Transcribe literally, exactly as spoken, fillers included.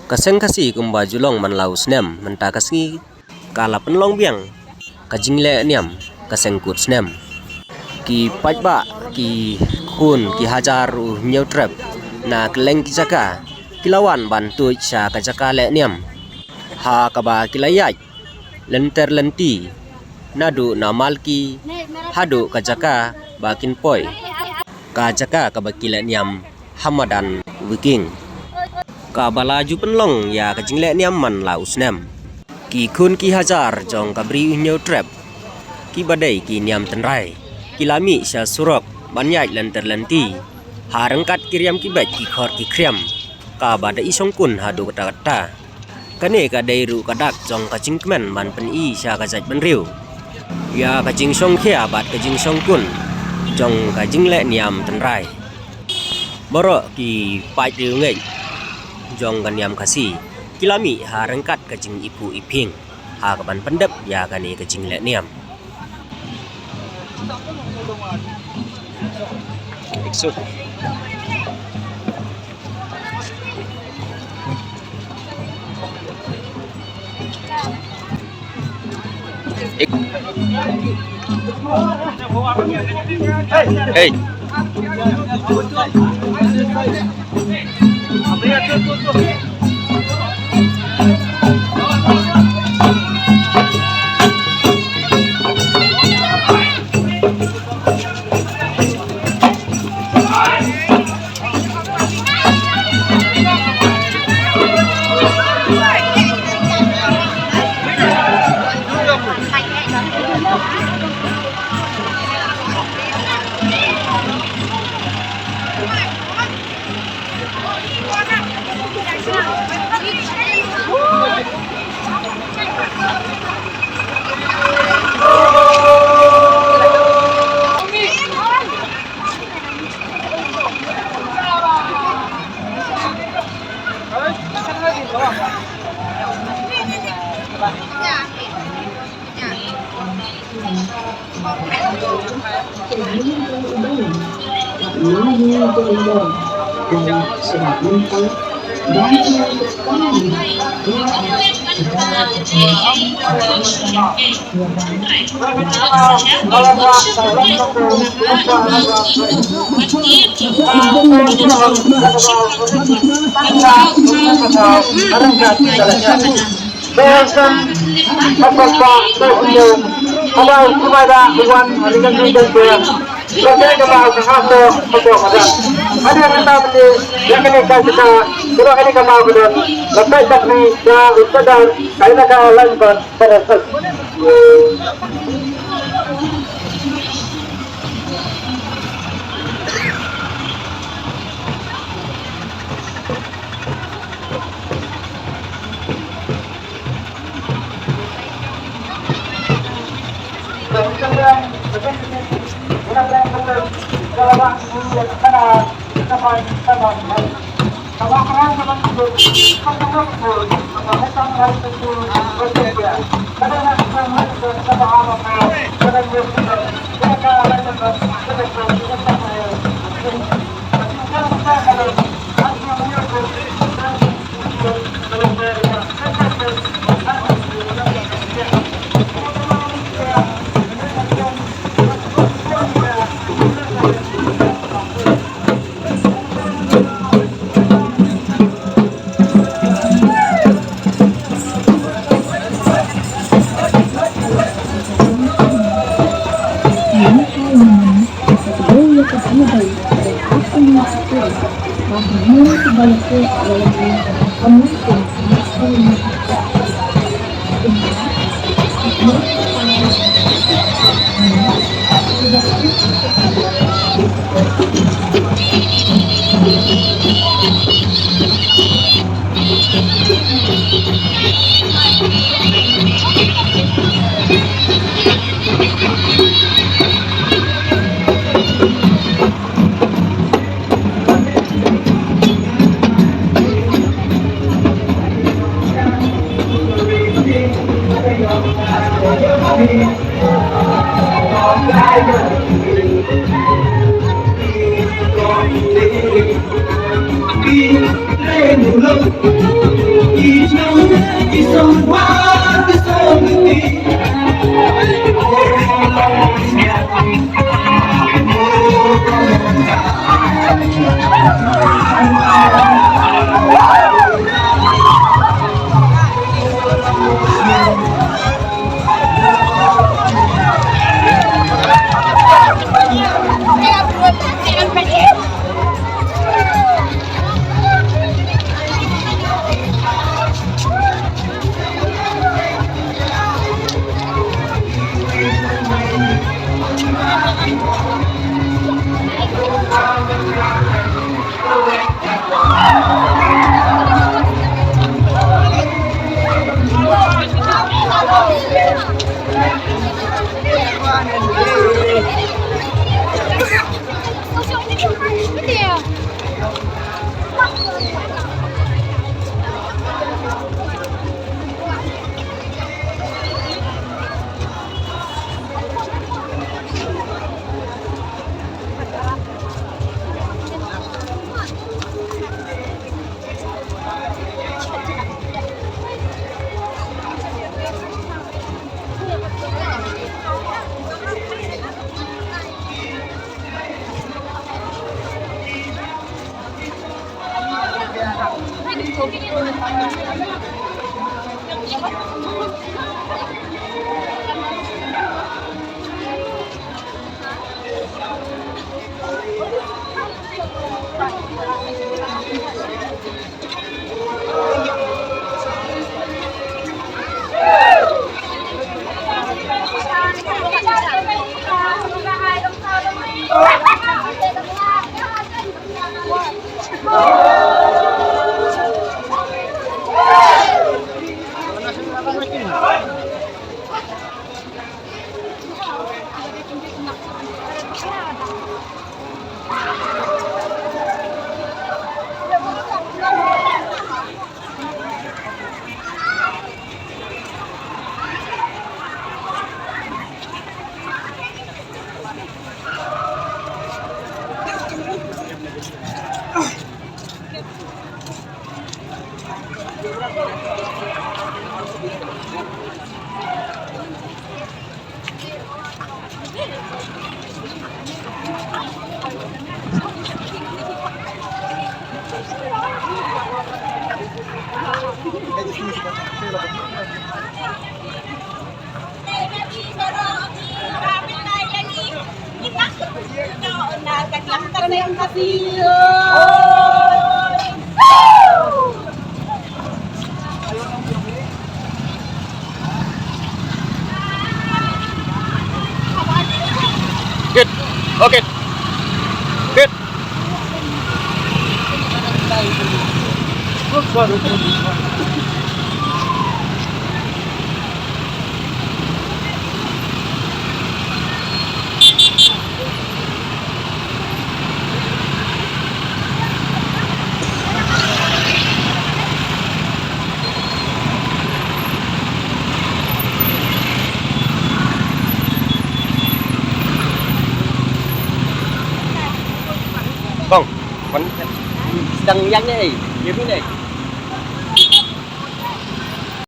Ka seng Khasi kumba ju long man la u snem, mynta ka sngi ka la pynlong biang ka jingleh niam ka seng kut snem. Ki paidbah, ki khun ki hajar u Hynñiewtrep na kylleng ki jaka ki la wan ban tuid sha ka jaka leh niam, ha kaba ki la ïaid lynter lynti naduh na Malki haduh ka jaka ba kin poi, ka jaka kaba ki leh niam ha madan Wiking, kaba la ju pynlong ïa ka jingleh niam man la u snem. Ki khun ki hajar jong ka Bri u Hynñiewtrep, kiba dei ki niam tynrai, ki la mih sha surok ban ïaid lynter lynti ha ryngkat ki riam ki beit, ki khor ki khriam, kaba da i shongkun haduh katta katta. Kane ka dei ruh ka dak jong ka jingkmen ban pyni sha ka jaitbynriew ïa ka jingshongkhia bad ka jingshongkun jong ka jingleh niam tynrai. Baroh ki paid riewngeit jong ka niam Khasi ki la mih ha ryngkat ka jingiphuh iphieng ha kaban pyndep ïa kane ka jingleh niam. Hey. Good. Okay. Good. Bang, man, sedang yang ni, eh, dia ni, eh.